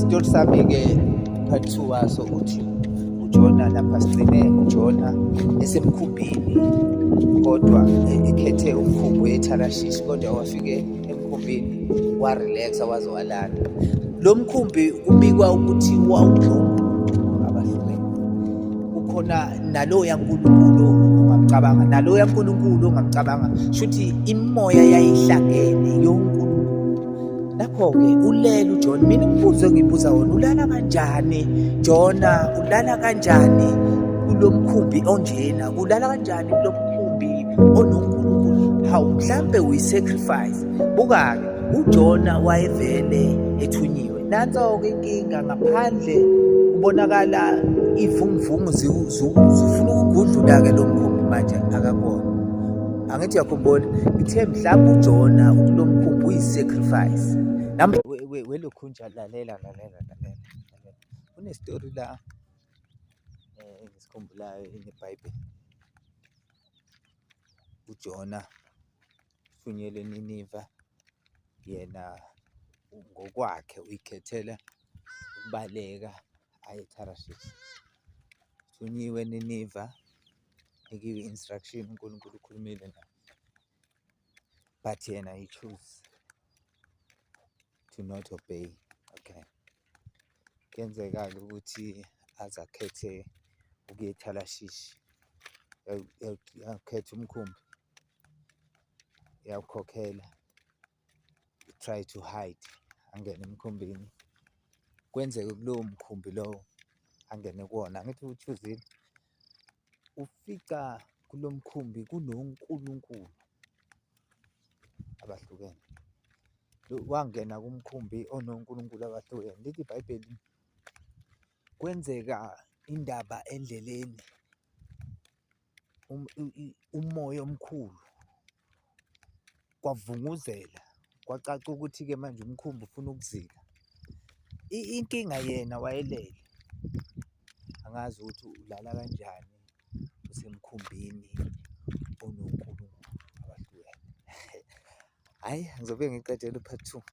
Isitori sami-ke part 2 waso uthi uJona, lapha sigcine uJona esemkhumbini, kodwa ekhethe umkhumbi oyeTharashishi, kodwa wafike emkhumbini warelaxa waze walala. Lo mkhumbi kubikwa ukuthi wawunonkulunkulu abahlukene. Kukhona naloya nkulunkulu ongamcabanga, naloya nkulunkulu ongamcabanga, shuthi imimoya yayihlangene yonkulunkulu. Lapho-ke ulele uJohn. Mina umbuzo engibuza wona, ulala kanjani Jona, ulala kanjani kulo mkhumbi onjena, ulala kanjani kulo mkhumbi ononkulunkulu? Hawu, mhlampe uyi-sacrifice. Buka-ke, uJona wayevele ethunyiwe. Nanso-ke inkinga, ngaphandle kubonakala ivunguvungu zifuna ukugudlula-ke lo mkhumbi, manje akakona. Angithi uyakhumbula, ngithe mhlawumbe uJona kulo mkhumbi uyi-sacrifice. Welokhunja, lalela, lalela, lalela, lalela. Kunestori la engisikhumbulayo in iBhayibheli. UJona uthunyelwe eNiniva, yena ngokwakhe uyikhethela ukubaleka aye eTharashishi. Uthunyiwe eNiniva, nikiwe i-instruction, uNkulunkulu ukhulumile naye, but yena he choose to not obey. Okay, kuyenzeka-ke ukuthi aze akhethe ukuya eTharashishi, uyawukhetha umkhumbi, uyawukhokhela, try to hide, angene emkhumbini. Kwenzeke kulowo mkhumbi lowo angene kuwona, angithi uwu-choose-ile, ufica kulo mkhumbi kunonkulunkulu abahlukene. Wangena kumkhumbi ononkulunkulu abahlukene. Lithi iBhayibheli kwenzeka indaba endleleni, umoya omkhulu, kwavunguzela, kwacaca ukuthi-ke manje umkhumbi ufuna ukuzika. Inkinga yena wayelele, angazi ukuthi ulala kanjani usemkhumbini ononkulunkulu abahlukene. Hhayi, ngizobuye ngiqedele u-part two.